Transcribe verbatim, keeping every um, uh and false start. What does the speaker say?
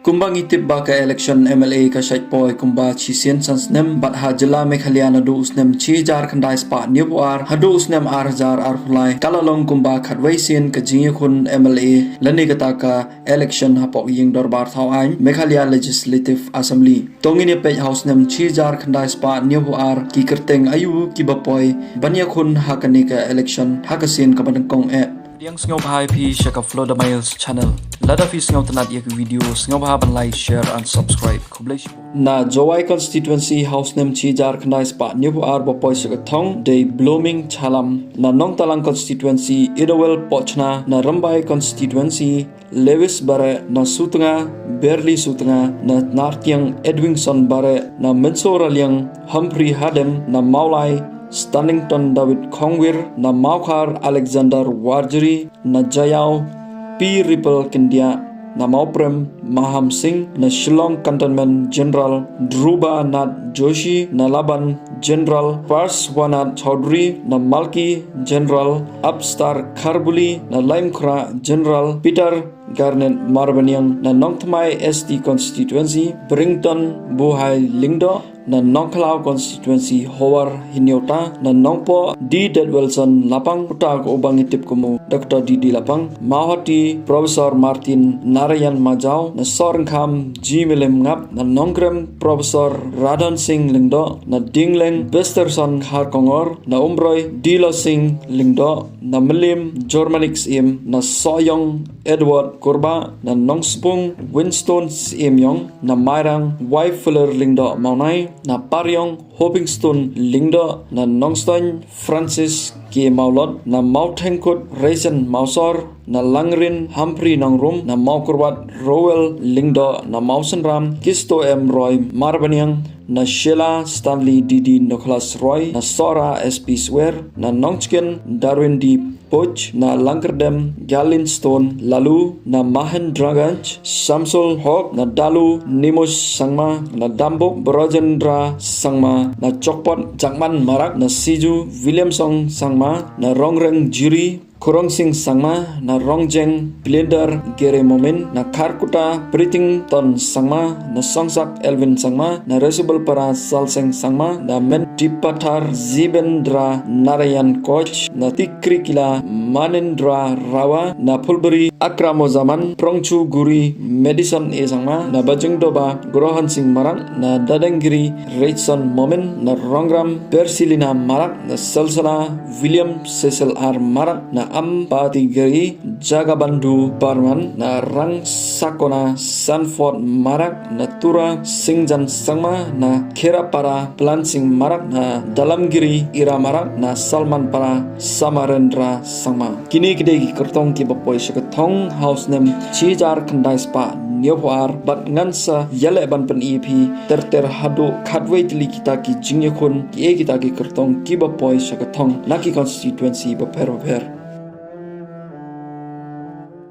Kumba ngi tip ba ka election M L A ka shait poi kumba shisien san snem bad ha jylla Meghalaya naduh u snem shi hajar khyndai spah hynñiewphew ar haduh u snem ar hajar arphew lai ka la long kumba khatwei sien ka jingïakhun M L A lane kata ka election hapoh ïing dorbar thaw aiñ Meghalaya Legislative Assembly. To ngin ïa peit ha u snem shi hajar khyndai spah hynñiewphew ar ki kyrteng aïu kiba poi ban ïakhun ha kane ka election ha ka sien kaba nyngkong eh. Pdiang sngewbha ïa phi sha ka Flow the Miles channel. Lada phi sngewtynnat ïa ka video sngewbha ban like, share and subscribe. Khublei shibun. Na Jowai constituency ha u snem shi hajar khyndai spah hynñiewphew ar ba poi sha ka thong dei Blooming Challam. Na Nongtalang constituency Idowel Pochna, na Rymbai constituency Lewis Bareh, na Sutnga Berli Sutnga, na Nartiang Edwingson Bareh, na Mynsor Raliang Humphrey Hadem, na Mawlai Stanlington David Khongwir, na Mawkhar Alexander Warjri, na Jaïaw P Ripple Kyndiah, na Mawprem Maham Singh, na Shillong Cantonment General Dhruba Nath Joshi, na Laban General Parswanath Chowdhury, na Malki General Abstar Kharbuli, na Laimkhrah General Peter Garnet Marbaniang, na Nongthymmai S T constituency Brington Buhai Lyngdoh, na Nongkhlaw constituency Howar Hynñiewta, na Nongpoh D Detwelson Lapang, uta uba ngi tip kum u Doctor D D Lapang, Mawhati Professor Martin Narayan Majaw, na Sohryngkham G Mylliem Ngap, na Nongkrem Professor Radhon Singh Lyngdoh, na Dingleng Besterson Kharkongor, na Umroi D Losing Lyngdoh, na Mylliem Jormanik Syiem, na Sohiong Edward Kurbah, na Nongspung Winston Syiemiong, na Mairang Waifuller Lyngdoh Mawnai, na Pariong Hopingstone Lyngdoh, na Nongstoiñ Francis K Mawlot, na Mawthengkut Raisin Mawsor, na Langrin Humphrey Nongrum, na Mawkyrwat Rowell Lyngdoh, na Mawsynram Kisto M Roy Marbaniang, na Sheila Stanley D D Nicholas Roy, na Sohra S P Swer, na Nongchkin Darwin D Puj, na Langkyrdem Galin Stone Lalu, na Mahendraganj Samsul Hok, na Dalu Nimosh Sangma, na Dambuk Brojendra Sangma, na Chokpot Jakman Marak, na Siju Williamson Sangma, na Rongreng Jiri Khurong Singh Sangma, na Rongjeng Plinder Gere Momin, na Kharkuta Pritington Sangma, na Songsak Elvin Sangma, na Resubelpara Salseng Sangma, na Mentipathar Zibendra Narayan Koch, na Tikrikila Manindra Rawa, na Phulbari Akramozaman Prongchu Guri Madison A Sangma, na Bajingdoba Grohan Singh Marak, na Dadengiri Rachson Momin, na Rongram Persilina Marak, na Salsala William Cecil R Marak, na Ampatigiri Jagabandhu Barman, na Rangsakona Sanford Marak, na Tura Singjan Sangma, na Kherapara Plan Singh Marak, na Dalamgiri Ira Marak, na Salmanpara Samarendra Sangma. Kine ki dei ki kyrtong kiba poi sha ka thong ha u snem shi hajar khyndai spah hynñiewphew ar bad ngan sa ïaleh ban pyni ïa phi ter ter haduh khatwei tylli kita ki jingïakhun kiei kita ki kyrtong kiba poi sha ka thong na ki constituency bapher bapher.